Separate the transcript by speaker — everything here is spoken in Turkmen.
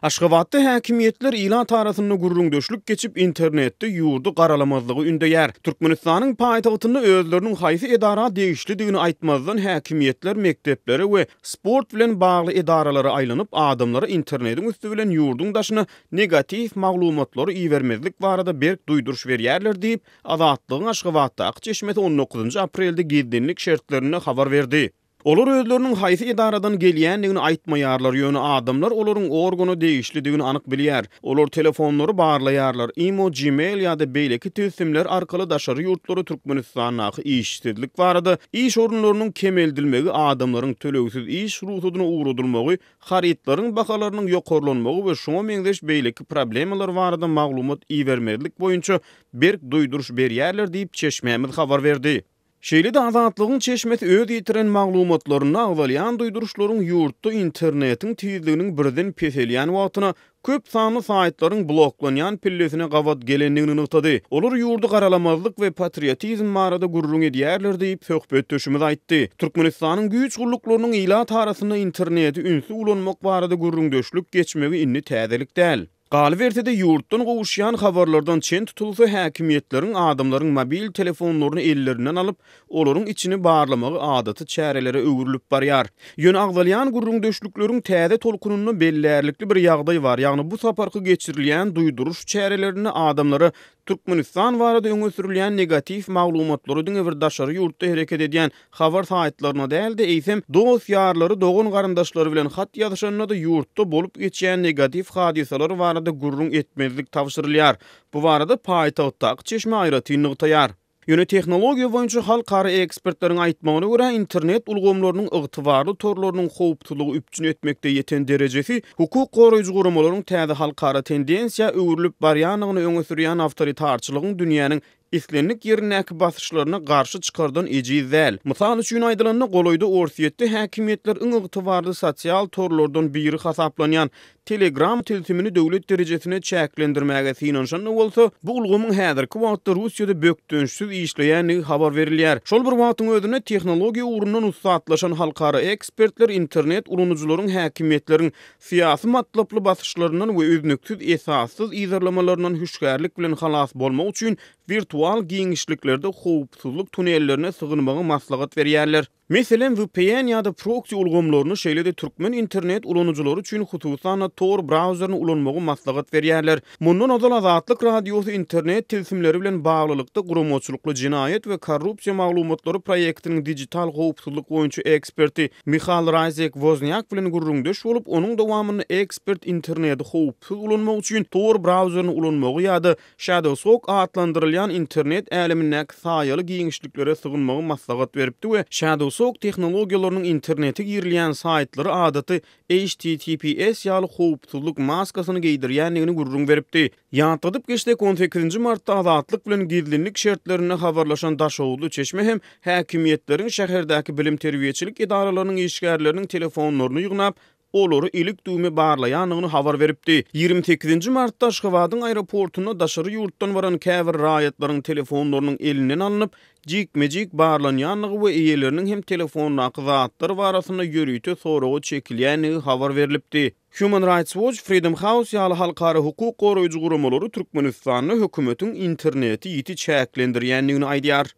Speaker 1: Aşgabatda häkimiýetler ilat arasynda gürrüňdeşlik geçip, internetde ýurdy garalamazlygy ündeýär. Türkmenistanyň paýtagtynda özleriniň haýsy edara degişlidigini aýtmazdan häkimiýetler mekdeplere we sport bilen bagly edaralara aýlanyp, adamlara internetiň üsti bilen ýurduň daşyna negatiw maglumatlary ibermezlik barada berk duýduryş berýärler diýip, Azatlygyň Aşgabatdaky çeşmesi on dokuzynjy aprelde gizlinlik şertlerinde habar berdi. Olar özleriniň haýsy edaradan gelýändigini aýtmaýarlar, ýöne adamlar olaryň organa degişlidigini anyk bilýär. Olar telefonlary barlaýarlar, imo, gmail ýa-da beýleki tilsimler arkaly daşary ýurtlara Türkmenistandaky işsizlik barada, iş orunlarynyň kemeldilmegi, adamlaryň tölegsiz iş rugsadyna ugradylmagy, harytlaryň bahalarynyň ýokarlanmagy we şuňa meňzeş beýleki problemalar barada maglumat ibermezlik boýunça berk duýduryş berýärler diýip, çeşmämiz habar berdi. Şeýle-de Azatlygyň çeşmesi öz ýetiren maglumatlarynda agzalýan duýduryşlaryň ýurtda internetiň tizliginiň birden peselýän wagtyna köp sanly saýtlaryň bloklanýan pillesine gabat gelendigini nygtady. Olar ýurdy garalamazlyk we patriotizm barada gürrüň edýärler diýip, söhbetdeşimiz aýtdy. Türkmenistanyň güýç gulluklarynyň ilat arasynda interneti ünsli ulanmak barada gürrüňdeşlik geçmegi indi täzelik däl. Galyberse-de, ýurtdan gowuşýan habarlardan çen tutulsa, häkimiýetleriň adamlaryň mobil telefonlaryny ellerinden alyp, olaryň içini barlamagy adaty çärelere öwrülip barýar. Ýöne agzalýan gürrüňdeşlikleriň täze tolkunynda bellärlikli bir ýagdaý bar, ýagny bu saparky geçirilýän duýduryş çärelerinde adamlara Türkmenistan barada öňe sürülýän negatiw maglumatlary diňe bir daşary ýurtda hereket edýän habar saýtlaryna däl-de, eýsem, dost-ýarlary, dogan-garyndaşlary bilen hat ýazyşanda-da ýurtda bolup geçýän negatiw hadysalar barada gürrüň etmezlik tabşyrylýar. Bu barada paýtagtdaky çeşme aýratyn nygtaýar. Ýöne tehnologiýa boýunça halkara ekspertleriň aýtmagyna görä, internet ulgamlarynyň ygtybarly torlarynyň howpsuzlygy üpjün etmekde ýeten derejesi hukuk goraýjy guramalaryň täze halkara tendensiýa öwrülip barýandygyny öňe sürýän awtoritarçylygyň dünýäniň islendik ýerindäki basyşlaryna garşy çykardan ejiz däl. Mysal üçin aýdylanda, golaýda Orsýetde häkimiýetler iň ygtybarly sosial torlardan biri hasaplanýan Telegram tilsimini döwlet derejesinde çäklendirmäge synanyşan-da bolsa, bu ulgamyň häzirki wagtda Russiýada bökdençsiz işleýändigi habar berilýär. Şol bir wagtyň özünde, tehnologiýa ugrundan ussatlaşan halkara ekspertler internet ulanyjylaryň häkimiýetleriň syýasy matlaply basyşlaryndan we üznüksiz esassyz yzarlamalaryndan hüşgärlik bilen halas bolmak üçin wirtual giňişliklerde howpsuzlyk tunellerine sygynmagy maslahat berýärler. Meselem, vpn ýa-da proksi ulgamlaryny, şeýle-de türkmen internet ulanyjylary üçin hususan-da Tor brauzerini ulanmagy maslahat berýärler. Mundan ozal Azatlyk Radiosy internet tilsimleri bilen baglylykda guramaçylykly jenaýat we korrupsiýa maglumatlary proýektiniň dijital howpsuzlyk boýunça eksperti Mihal Raýzek Woznýak bilen gürrüňdeş bolup, onuň dowamynda ekspert interneti howpsuz ulanmak üçin Tor brauzerini ulanmagy ýa-da Shadowsock atlandyrylýan internet älemindäki saýaly giňişliklere sygynmagy maslahat beripdi we Shadowsock tehnologiýalarynyň internete girilýän saýtlary adaty HTTPS ýaly howpsuzlyk maskasyny geýdirýändigini gürrüň beripdi. Ýatladyp geçsek, on sekizinji martda Azatlyk bilen gizlinlik şertlerinde habarlaşan daşoguzly çeşme hem häkimiýetleriň şäherdäki bilim-terbiýeçilik edaralarynyň işgärleriniň telefonlaryny ýygnap, olary ilik-düwme barlaýandygyny habar beripdi. 28 nji martda Aşgabadyň aeroportunda daşary ýurtdan baran käbir raýatlaryň telefonlarynyň elinden alnyp, jikme-jik barlanýandygy we eýeleriniň hem telefondaky zatlar barasynda ýörite soraga çekilýändigi habar berlipdi. Human Rights Watch, Freedom House ýaly halkara hukuk goraýjy guramalary Türkmenistanda hökümetiň interneti ýiti çäklendirýändigini aýdýar.